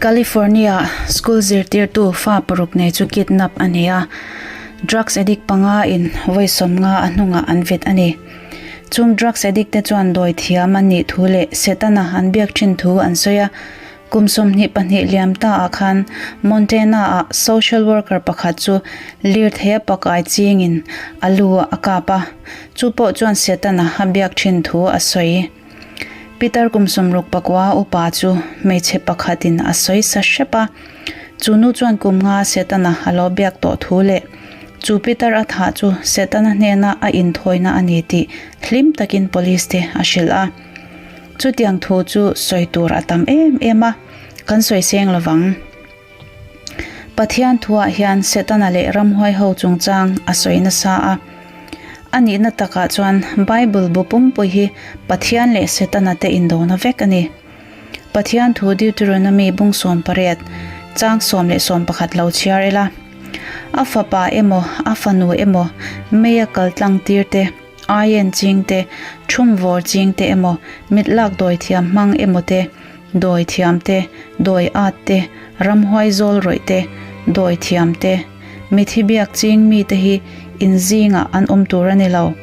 California school zirtirtu fa paruk nei chu kidnap a ni a, drugs addict panga in vawi 50 a hnungah an vet a ni. Chung drugs addict te chuan dawi thiam an nih thu leh Setana an biak thin thu an sawi a, kum 22 liam ta ah khan Montana ah social worker pakhat chu lirthei a pakai chingin a lu a kap a, chu pawh chuan Setana a biak thin thu a sawi. Pitar kum 69 upa chu hmeichhe pakhatin a sawi sa hrep a, chu nu chuan kum nga Setana a lo biak tawh thu leh chu Pitar a thah chu Setana hnena a inthawina a ni tih hlim takin police te a hrilh a. Chutiang thu chu sawi tur a tam em em a, kan sawi seng lovang. Pathian thuah hian Setana leh ramhuai ho chungchang a sawi nasa a. A nihna takah chuan Bible bu pumpui hi Pathian leh Setana te indona vek a ni. Pathian thu Deuteronomy bung 18, chang 10 leh 11 lo chhiar ila. A fapa emaw, a fanu emaw, meia kal tlang tir te, aien ching te, thum vawr ching te emaw, mit lak dawi thiam hmang emaw te, dawi thiam te, dawi at te, ramhuai zawl rawih te, dawi thiam te, mithi biak ching mi te hi in zingah an awm tur a ni lo.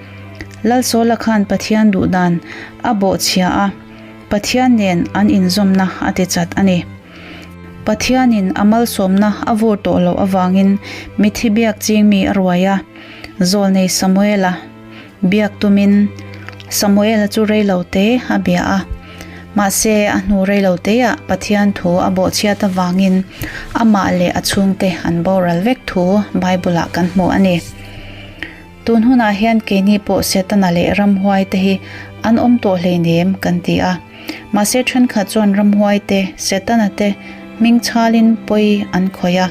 Lalsawla khan Pathian duh dan a bawh chhia a, Pathian nen an inzawmna a ti chat a ni. Pathianin a malsawmna a vur tawh loh avangin mithi biak ching mi a ruai a, Zawlnei Samuela biak tumin Samuela chu reilo te a bia a. Mahse a hnu reilo teah Pathian thu a bawhchhiat avangin amah leh a chhungte an boral vek thu Bible-ah kan hmu a ni. Tun hunah hian keini pawh Setana leh ramhuai te hi an awm tawh hleinem kan ti a. Mahse thenkhat chuan ramhuai te, Setana te hming chhalin pawi an khawih a.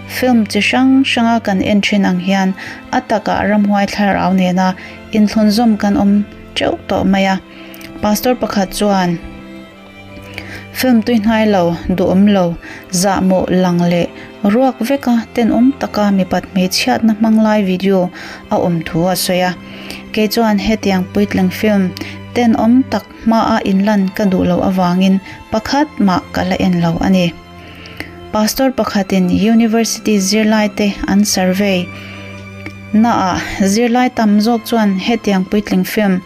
Film chi hrang hranga kan en thin ang hian a takah ramhuai thlarau nena inthlunzawm kan awm teuh tawh mai a. Pastor pakhat chuan film tui hnai lo, duhawm lo, zahmawh lang leh ruak veka tenawm taka mipat hmeichhiatna hmang lai video a awm thu a sawi a. Kei chuan hetiang puitling film tenawm tak hmaa inlan ka duh loh avangin pakhat mah ka la en lo a ni. Pastor pakhatin University zirlai te an survey naah zirlai tam zawk chuan hetiang puitling film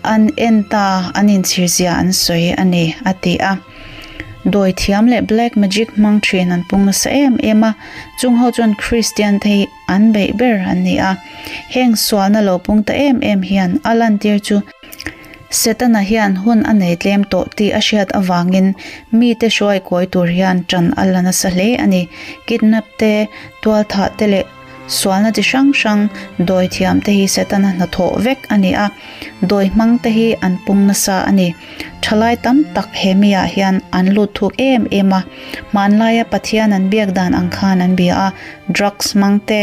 an en ta an inchhir zia an sawi a ni a ti a. Dawi thiam leh black magic hmang thin an pung nasa em em a, chung ho chuan Christian te hi an beih ber an ni a. Heng sualna lo pung ta em em hian a lantir chu Setana hian hun a nei tlem tawh tih a hriat avangin mite hruai kawi tur hian tan a la nasa hle a ni. Kidnap te, tualthah te leh sualna chi hrang hrang dawi thiam te hi Setana hnathawh vek a ni a, dawi hmang te hi an pung nasa a ni. Thalai tam tak he miah hian an lut thuk em em a, hmanlaia Pathian an biak dan ang khan an bia a, drugs hmang te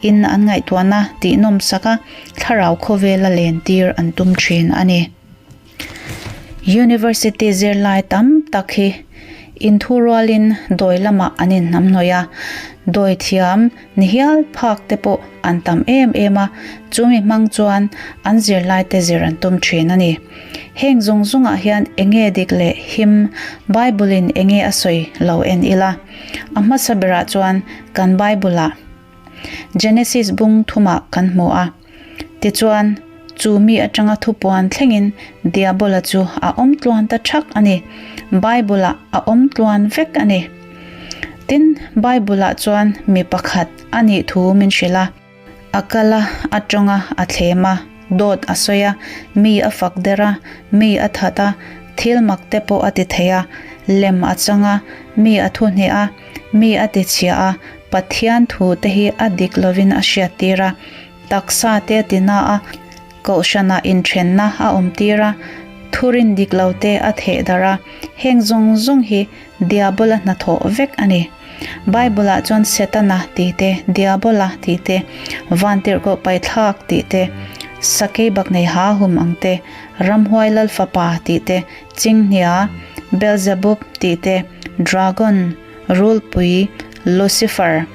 in an ngaihtuahna tih nawm sak a, thlarau khawvela len tir an tum thin a ni. University zirlai tam tak hi inthu rualin dawi lamah an inhnamhnawih a, dawi thiam ni hial phak te pawh an tam em em a, chumi hmang chuan an zirlai te zir an tum thin a ni. Heng zawng zawngah hian enge dik leh him Bible in enge a sawi lo en ila. A hmasa berah chuan kan Bible ah Genesis bung thumah kan hmu a. Tichuan, chu mi atanga thupuan thlengin Diabola chu a awm tluan ta thak a ni. Bible-ah a awm tluan vek a ni. Tin, Bible-ah chuan mi pakhat a nih thu min hrilh a. A kal a, a tawng a, a thlem a, dawt a sawi a, mi a fak der a, mi a that a, thil mak te pawh a ti thei a, lem a chang a, mi a thu hneh a, mi a ti chhia a, Pathian thu te hi a dik lovin a hriat tir a, taksa te a ti na a, kohhranah inthenna a awm tir a, thurin dik lo te a theh darh a, heng zawng zawng hi Diabola hnathawh vek a ni. Bible-ah chuan Setana tih te, Diabola tih te, Vantirhkoh paithlak tih te, Sakei baknei ha hum ang te, Ramhuai Lalfapa tih te, Chinghnia, Beelzebub tih te, Dragon, Rulpui, Lucifer,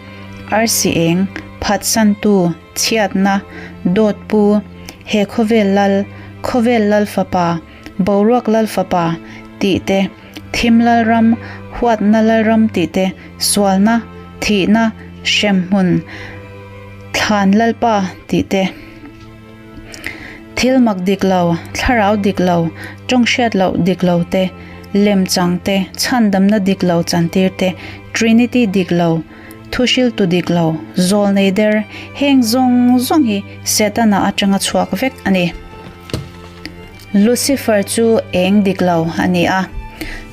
Arsi eng, Phatsantu, Chhiatna, Dawtpu, He Khawvel Lal, Khawvel Lalfapa, Boruak Lalfapa tih te, Thim lalram, huatna lalram tih te, sualna, thihna, hremhmun, thlan lalpa tih te. Thil mak dik lo, thlarau dik lo, tawng hriat loh dik lo te, lemchang te, chhandamna dik lo chantir te, Trinity dik lo, Thuhriltu dik lo, zawlnei der, heng zawng zawng hi Setana atanga chhuak vek a ni. Lucifer chu eng dik lo a ni a,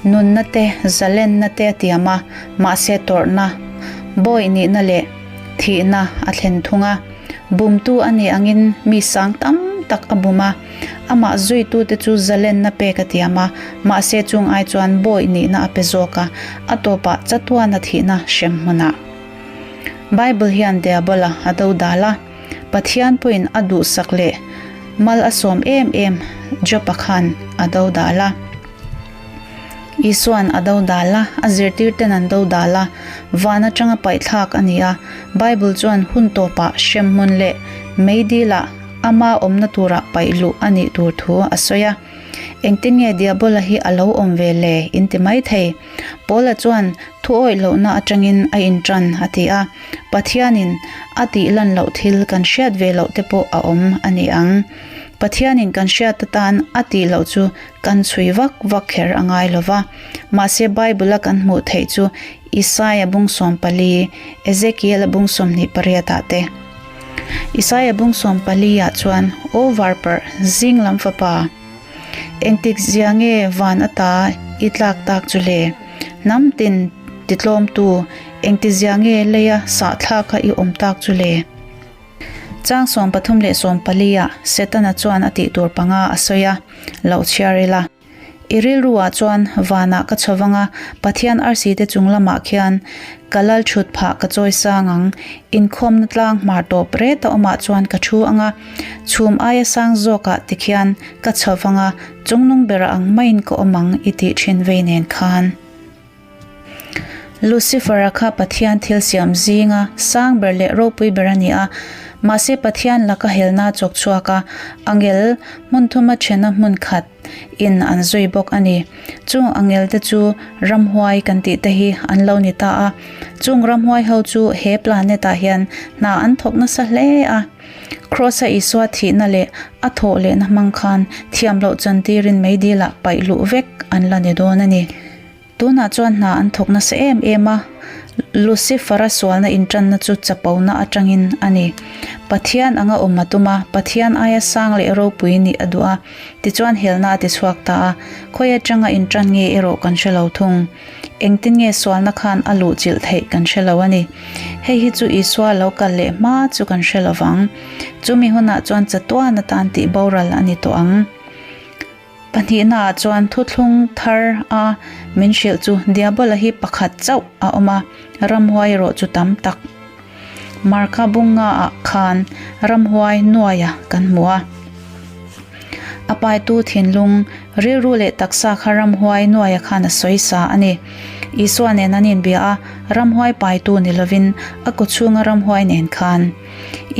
nunna te, zalenna te a tiam a, mahse tawrhna, bawi nihna leh thihna a thlen thung a. Bumtu a nih angin mi sang tam tak a bum a, amah zuitute chu zalenna pek a tiam a, mahse chung ai chuan bawi nihna a pe zawk a, a tawpah chatuana thihna hrem hmunah. Bible hian Diabola a do dal a, Pathian pawhin a duhsak leh mal a sawm em em Job-a khan a do dal a. Isua'n a do dal a, a zirtirten an do dal a, van atanga paihthlak a ni a. Bible chuan hun tawpah hremhmun leh meidilah ama awmna turah paih luh a nih tur thu a sawi a. Engtin nge Diabola hi a lo awm ve le in ti mai thei? Paula chuan thu awih lohna atangin a intan a ti a. Pathianin a tih lan loh thil kan hriat ve loh te pawh a awm a ni ang. Pathianin kan hriat atan a tih loh chu Kan chhui vak vak kher a ngai lo va, mahse Bible-a kan hmuh theih chu Isaia bung 14, Ezekiel-a bung 28 ah te. Isaia bung 14 ah chuan, Aw varparh, zing lam fapa, engtik zia nge van ata i tlak tak chu le? Hnam tin titlawmtu, engti zia nge leia sahthlaka i awm tak chu le? Chang 33 leh 14 ah Setana chuan a tih tur panga a sawi a, loh chhiar ila. I rilru ah chuan vanah ka chho vang a, Pathian arsi te chung lamah khian ka lal thut phah ka chawi sang ang, inkhawmna tlang hmar tawp ret a awmah chuan ka thu ang a, chhum aia sang zawkah tikhian ka chho vang a, chungnung bera ang maiin ka awm ang i tih thin vei nen khan. Lucifer-a kha Pathian thil siam zinga sang ber leh ropui ber a ni a, mahse Pathian laka helna a chawk chhuak a, angel hmun thuma thena hmun khat in an zui bawk a ni. Chung angel te chu ramhuai kan tih te hi an lo ni ta a, chung ramhuai ho chu he planet ah hian hna an thawk nasa hle a. Kraws-a Isua thihna leh a thawh lehna hmang khan thiam loh chantirin meidilah paih luh vek an la ni dawn a ni. Tunah chuan hna an thawk nasa em em a, Lucifer-a sualna intanna chu chapona atangin a ni. Pathian anga awm a tum a, Pathian aia sang leh ropui nih a duh a, tichuan helna a ti chhuak ta a, khawi atanga intan nge erawh kan hre lo thung. Engtin nge sualna khan a luhchilh theih kan hre lo a ni. Hei hi chu Isua lo kal leh hma chu kan hre lo vang. Chumi hunah chuan chatuan atan tih boral a ni tawh ang. Pahnihnaah chuan thuthlung thar a min hrilh chu Diabola hi pakhat chauh a awm a, ramhuai erawh chu tam tak. Marka bunga ah khan ramhuai nuaia kan hmu a. A paitu thinlung, rilru leh taksa kha ramhuai nuaia khan a sawi sa a ni. Isua nen an inbia a, ramhuai paitu ni lovin a kawchhunga ramhuai nen khan.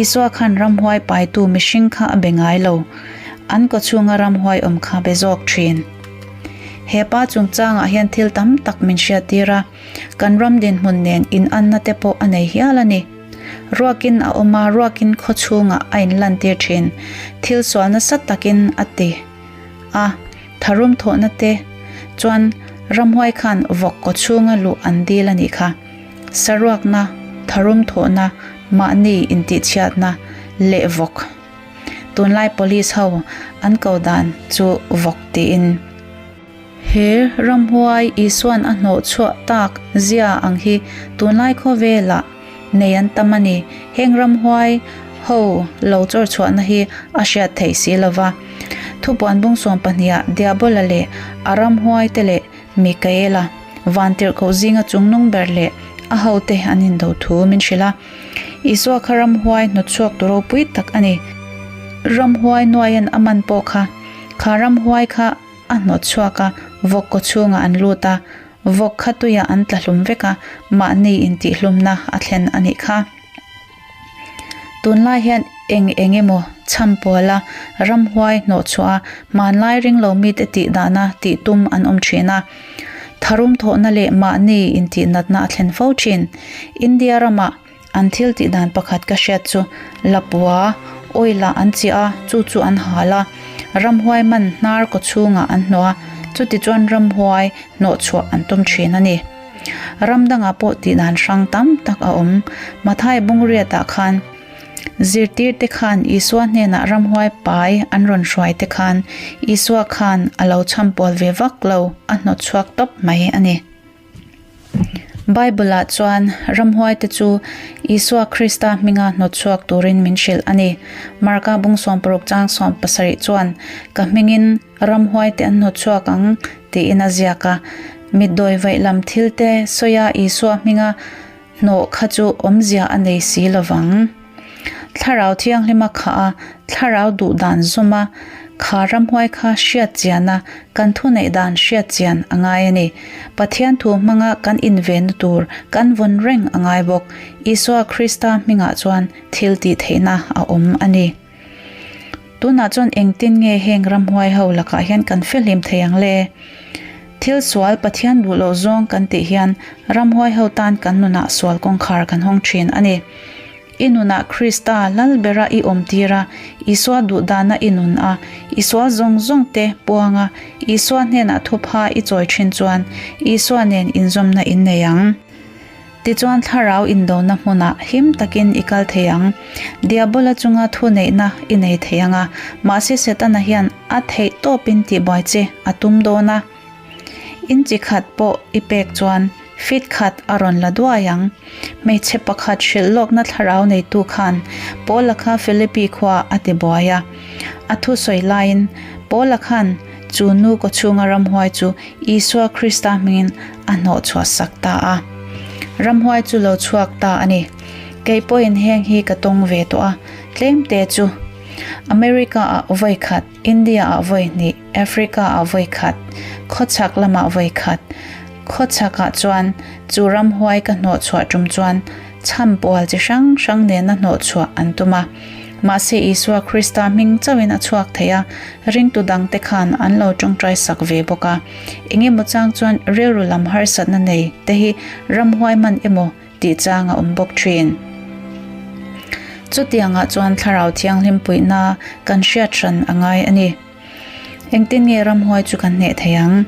Isua khan ramhuai paitu mihring kha a be ngai lo. An kawchhunga ramhuai awm kha be zawk thin. He pa chungchangah hian thil tam tak min hriattir a, kan ram dinhmun nen inanna te pawh a nei hial a ni. Ruakin a awm a, ruakin khawchhungah a inlantir thin. Thil sual nasa takin a ti a, tharum thawhna te chuan ramhuai khan vawk kawchhunga luh an dil a nih kha. Saruakna, tharum thawhna, mahni intihchhiatna leh vawk. Tunlai police ho an ko dan chu vawk tiin. He ramhuai Isuan a hnawh chhuah tak zia ang hi tunlai khawvelah nei an tam a ni. Heng ramhuai ho lo chawr chhuahna hi a hriat theih si lo va. Thupuan bung 12 ah Diabola leh a ramhuai te leh Mikaela, vantirhkoh zinga chungnung ber leh a hote an indo thu min hrilh a. Isua kha ramhuai hnawtchhuak tu ropui tak a ni. Ramhuai nuaiin a man pawh kha, kha ramhuai kha a hnawtchhuak a, vawk kaw chhungah an lut a, vawk kha tuiah an tla hlum vek a, mahni intihhlumna a thlen a nih kha. Tunlai hian eng eng emaw chham puala ramhuai hnawhchhuah a, hmanlai ringlo mite tih dahna tih tum an awm thin a. Tharum thawhna leh mahni intihnatna a thlen fo thin. India ramah an thil tih dan pakhat ka hriat chu Lapua oil ah an chiah a, chu chu an hal a, ramhuai man hnar kaw chhungah an hnawh a, chutichuan ramhuai hnawhchhuah an tum thin a ni. Ram dangah pawh tih dan hrang tam tak a awm. Mathai Bungriatah khan Zirtirte khan Isua hnenah ramhuai pai an rawn hruai te khan Isua khan a lo chhampual ve vak lo, a hnawt chhuak tawp mai a ni. Bible-ah chuan ramhuaite chu Isua Krista hminga hnawt chhuak turin min hrilh a ni. Marka bung 60 chang 17 chuan, Ka hmingin ramhuaite an hnawt chhuak ang, tiin a ziak a. Mitdawi vaih lam thilte sawia Isua hminga Hnawh kha chu awmzia a nei si lovang. Thlarau Thianghlima kha a thlarau duh dan zawm a, kha ramhuai kha hriat chian a, kan thuneih dan hriat chian a ngai a ni. Pathian thu hmanga kan invenna tur kan vawn reng a ngai bawk. Isua Krista hmingah chuan thil tih theihna a awm a ni. Tunah chuan engtin nge heng ramhuai ho lakah hian kan fehlim thei ang le? Thil sual Pathian duh loh zawng kan tih hian ramhuai ho tan kan nunah sual kawngkhar kan hawng thin a ni. I nunah Krista lal bera i awm tir a, Isua duh dana i nun a, i sual zawng zawng te puang a, Isua hnenah thupha i chawi thin chuan Isua nen inzawmna in nei ang. Tichuan thlarau indona hmunah him takin i kal thei ang. Diabola chunga thuneihna i nei thei ang a, mahse Setana hian a theih tawpin tihbuai che a tum dawn a. Inchi khat pawh i pek chuan fit khat a rawn la duai ang. Hmeichhe pakhat hrilh lawkna thlarau neitu khan Paula kha Philippi khua a tibuai a. A thusawi laiin Paula khan chu nu kawchhunga ramhuai chu Isua Krista hmingin a hnawh chhuah sak ta a. Ramhuai chu lo chhuak ta a ni. Kei pawhin heng hi ka tawng ve tawh a, tlem te chu. America ah vawi khat, India ah vawi hnih, Africa ah vawi khat, khawchhak lamah vawi khat. Khawchhak ah chuan chu ramhuai ka hnawh chhuah tum chuan chhampual chi hrang hrang nena hnawh chhuah an tum a. Mahse Isua Krista hming chauhin a chhuak thei a, ringtu dangte khan an lo tawngtai sak ve bawk a. Engemaw chang chuan rilru lam harsatna nei te hi ramhuai man emaw tih chang a awm bawk thin. Chutiangah chuan Thlarau Thianghlim puihna kan hriat hran a ngai a ni. Engtin nge ramhuai chu kan hneh thei ang?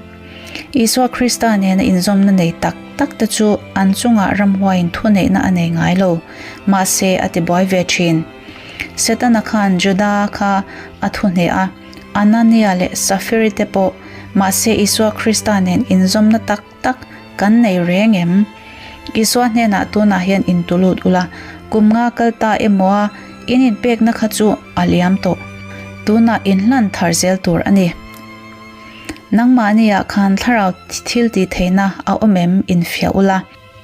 Isua Krista nena inzawmna nei tak tak te chu an chungah ramhuaiin thuneihna a nei ngai lo, mahse a tibuai ve thin. Setana khan Juda kha a thu hneh a, Anania leh Safiri te pawh, mahse Isua Krista nen inzawmna tak tak kan nei reng em? Isua hnenah tunah hian intulut ula, kum nga kal ta emaw a in inpekna kha chu a liam tawh. Tunah inhlan thar zel tur a ni. Nangmahniah khan thlarau thil tih theihna a awm em infiah ula.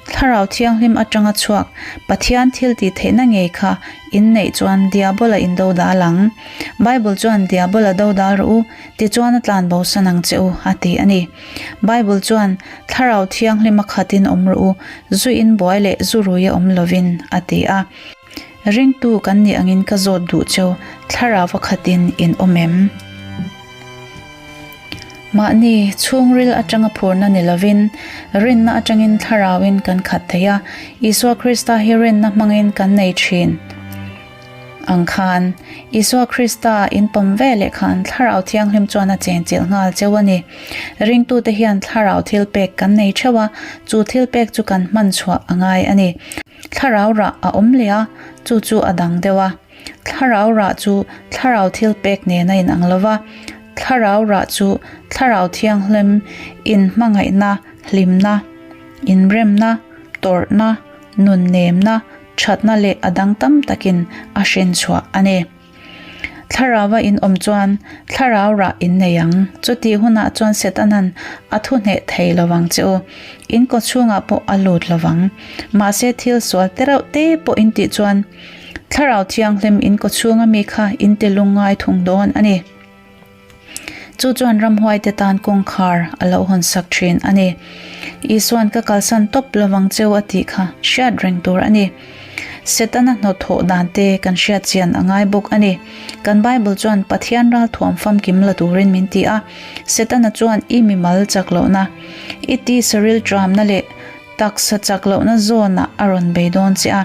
Thlarau Thianghlim atanga chhuak Pathian thil tih theihna ngei kha in neih chuan Diabola in do dal ang. Bible chuan Diabola do dal rawh u, tichuan a tlan bosan ang che u, a ti a ni. Bible chuan Thlarau Thianghlima khatin awm rawh u, zu in buai leh zu ruia awm lovin, a ti a. Ringtu kan nih angin ka zawt duh cheu, Thlarauva khatin in awm em? Mahni chhungril atanga phurna ni lovin, rinna atangin Thlarauin kan khat thei a, Isua Krista hi rinna hmangin kan nei thin ang khan. Isua Krista in pawm ve leh khan Thlarau Thianghlim chuan a chenchilh nghal cheu a ni. Ringtute hian Thlarau thilpek kan nei theuh a, chu thilpek chu kan hman chhuah a ngai a ni. Thlarau rah a awm leh a, chu chu a dang deuh a. Thlarau rah chu thlarau thil pek nen a inang lo va, thlarau rah chu thlarau thianghlim inhmangaihna, hlimna, inremna, tawrhna, nunnemna, thatna leh a dang tam takin a hrinchhuah a ni. Thlarauva in awm chuan thlarau rah in nei ang. Chutih hunah chuan Setanan a thu hneh thei lo vang che u. In kawchhungah pawh a lut lo vang. Mahse thil sual te reuh te pawh in tih chuan Thlarau Thianghlim in kawchhunga mi kha in ti lungngai thung dawn a ni. Chu chuan ramhuaite tan kawngkhar a lo hawnsak thin a ni. Isuan ka kalsan tawp lovang cheu a tih kha hriat reng tur a ni. Setana hnawthawh dan te kan hriat chian a ngai bawk a ni. Kan Bible chuan Pathian ralthuam famkim la turin min ti a. Setana chuan i mimal chak lohna, i tisa rilṭamna leh taksa chak lohna zawnah a rawn bei dawn che a.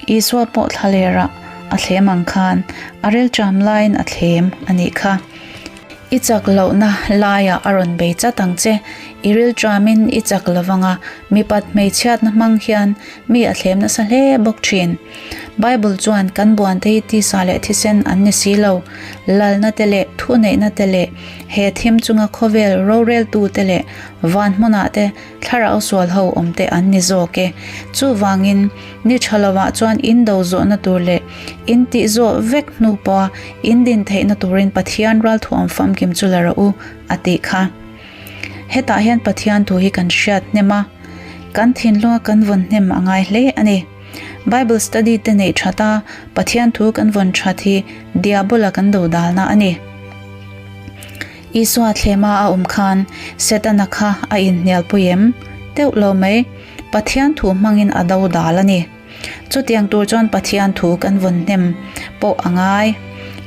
Isua pawh thlalerah a thlem ang khan a rilṭam laiin a thlem a nih kha. I chak lohna laiah a rawn bei chat ang che. I rilṭamin i chak lovang a, mipat hmeichhiatna hmang hian mi a thlem nasa hle bawk thin. Bible chuan kan buante hi tisa leh thisen an ni si lo, lalna te leh thuneihna te leh he thim chunga khawvel roreltu te leh van hmunah te thlarau sual ho awm te an ni zawk e. Chuvangin ni tha lovah chuan in do zawhna tur leh in tih zawh vek hnu pawha in din theihna turin Pathian ralthuam famkim chu la rawh u a tih kha. Hetah hian Pathian thu hi kan hriat hnem a, kan thinlunga kan vawn hnem a ngai hle a ni. Bible study te neih that a, Pathian thu kan vawn that hi Diabola kan do dalna a ni. Isua thlema a awm khan Setana kha a inhnialpui em? Teuh lo mai, Pathian thu hmangin a do dal a ni. Chutiang tur chuan Pathian thu kan vawn hnem pawh a ngai.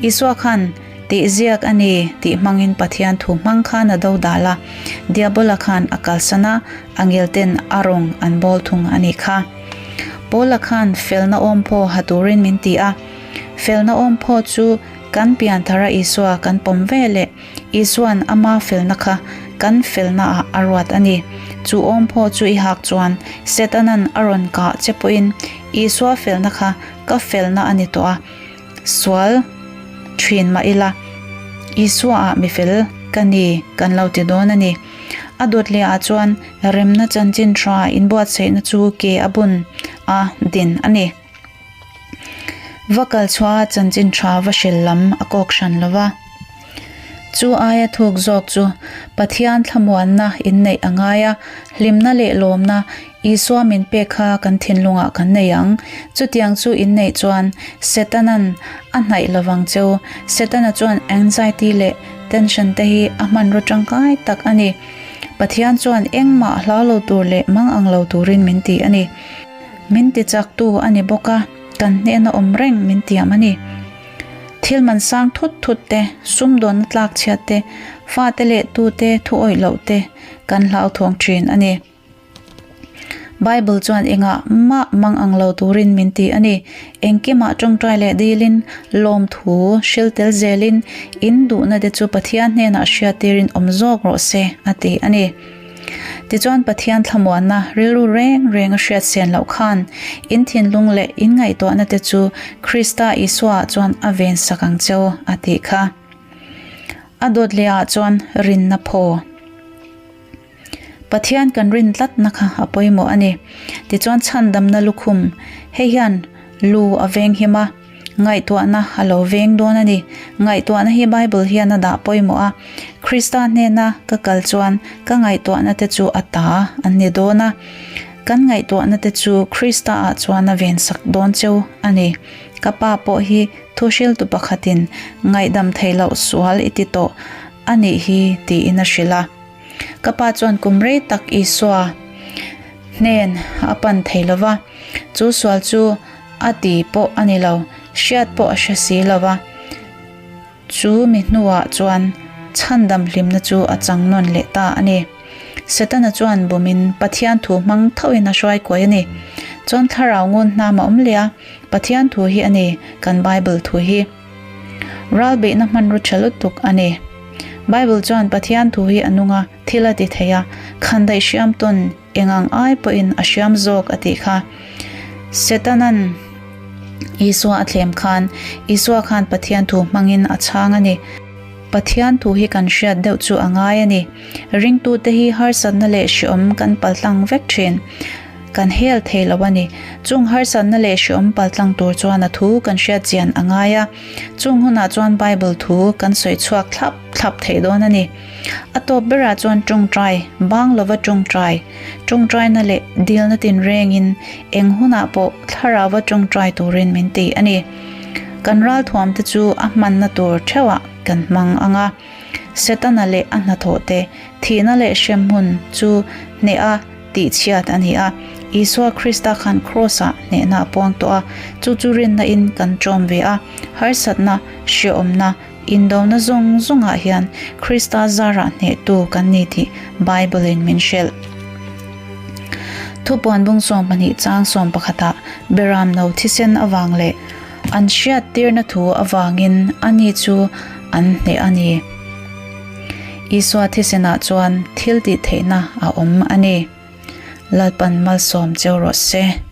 Isua khan tih ziak a ni tih hmangin Pathian thu hmang khan a do dal a, Diabola khan a kalsan a, angelten a rawng an bawl thung a nih kha. Paula khan felna awmphaw ha turin min ti a, felna awmphaw chu kan pianthara Isua kan pawm ve leh Isua'n ama felna kha kan felnaah a ruat a ni. Chu awmphaw chu i hak chuan Setana'n a rawn kah che pawhin Isua felna kha ka felna a ni tawh a, sual thin mah ila Isuaah mi fel ka ni kan lo ti dawn a ni. A dawt leh ah chuan remna chanchin tha inbuatsaihna chu ke a bun a din a ni. Va kal chhuah a chanchin tha va hril lam a kawk hran lo va. Chu aia thuk zawk chu Pathian thlamuanna inneih a ngai a, hlimna leh lawmna Isua min pek kha kan thinlungah kan nei ang. Chutiang chu inneih chuan Setana'n a hnaih lovang cheu. Setana chuan anxiety leh tension te hi a hmanraw tangkai tak a ni. Pathian chuan engmah hlau lo tur leh mang ang lo turin min ti a ni. Min ti chaktu a ni bawk a, kan hnehna awm reng min tiam a ni. Thil man sang thut thut te, sumdawnna tlak chhiat te, fate leh tute thu awih loh te kan hlauthawng thin a ni. Bible chuan engah mah mang ang lo turin min ti a ni. Engkimah tawngtai leh dilin, lawmthu hril tel zelin, in duhna te chu Pathian hnenah hriattirin awm zawk rawh se a ti a ni. Tichuan Pathian thlamuanna rilru reng reng a hriat sen loh khan in thinlung leh in ngaihtuahna te chu Krista Isuaah chuan a ven sak ang cheu a tih kha. A dawt leh ah chuan rinna phaw. Pathian kan rin tlatna kha a pawimawh a ni. Tichuan chhandamna lukhum hei hian lu a veng him a. Ngaihtuahna a lo veng dawn a ni. Ngaihtuahna hi Bible hian a dah pawimawh a. Krista hnena ka kal chuan ka ngaihtuahna te chu a ta an ni dawn a. Kan ngaihtuahna te chu Krista ah chuan a ven sak dawn cheu a ni. Ka pa pawh hi thuhriltu pakhatin ngaihdam theih loh sual i ti tawh a nih hi tiin a hrilh a. Ka pa chuan kum rei tak Isua hnen a pan thei lo va, chu sual chu A ti pawh a ni lo, hriat pawh a hre si lo va. Chu mi hnuah chuan chhandam hlimna chu a chang nawn leh ta a ni. Setana chuan bumin Pathian thu hmang thoin a hruai kuai a ni. Chuan thlarau ngun hnam a awm leh a, Pathian thu hi a ni, kan Bible thu hi. Ral beihna hmanraw tha lutuk a ni. Bible chuan Pathian thu hi a nung a, thil a ti thei a, khandaih hriam tawn Eng ang ai pawhin a hriam zawk a tih kha. Setanan Isua a thlem khan, Isua khan Pathian thu hmangin a chhang a ni. Pathian thu hi kan hriat deuh chu a ngai a ni. Ringtute hi harsatna leh hriawm kan paltlang vek thin. Kan hel thei lo a ni. Chung harsatna leh hriawm paltlang tur chuan a thu kan hriat chian a ngai a. Chung hunah chuan Bible thu kan sawi chhuak thlap thlap thei dawn a ni. A tawp berah chuan tawngtai, bang lova tawngtai, tawngtaina leh dilna tinrengin eng hunah pawh thlarauva tawngtai turin min ti a ni. Kan ralthuamte chu a hmanna tur theuhah kan hmang ang a, Setana leh a hnathawhte thihna leh hremhmun chu hneh a. Tihchhiat a ni a, Isua Krista khan Kraws-ah hnehna a puang tawh a, chu chu rinna-in kan ṭawm ve a. Harsatna, hrehawmna, indona zawng zawngah hian Krista zarah hnehtu kan ni tih Bible-in min hrilh. Thupuan bung 12 chang 11 ah Beram no thisen avang leh an hriattirna thu avangin ani chu an hneh a ni. Isua thisenah chuan thil tih theihna a awm a ni. Lalpan malsawm cheu rawh se.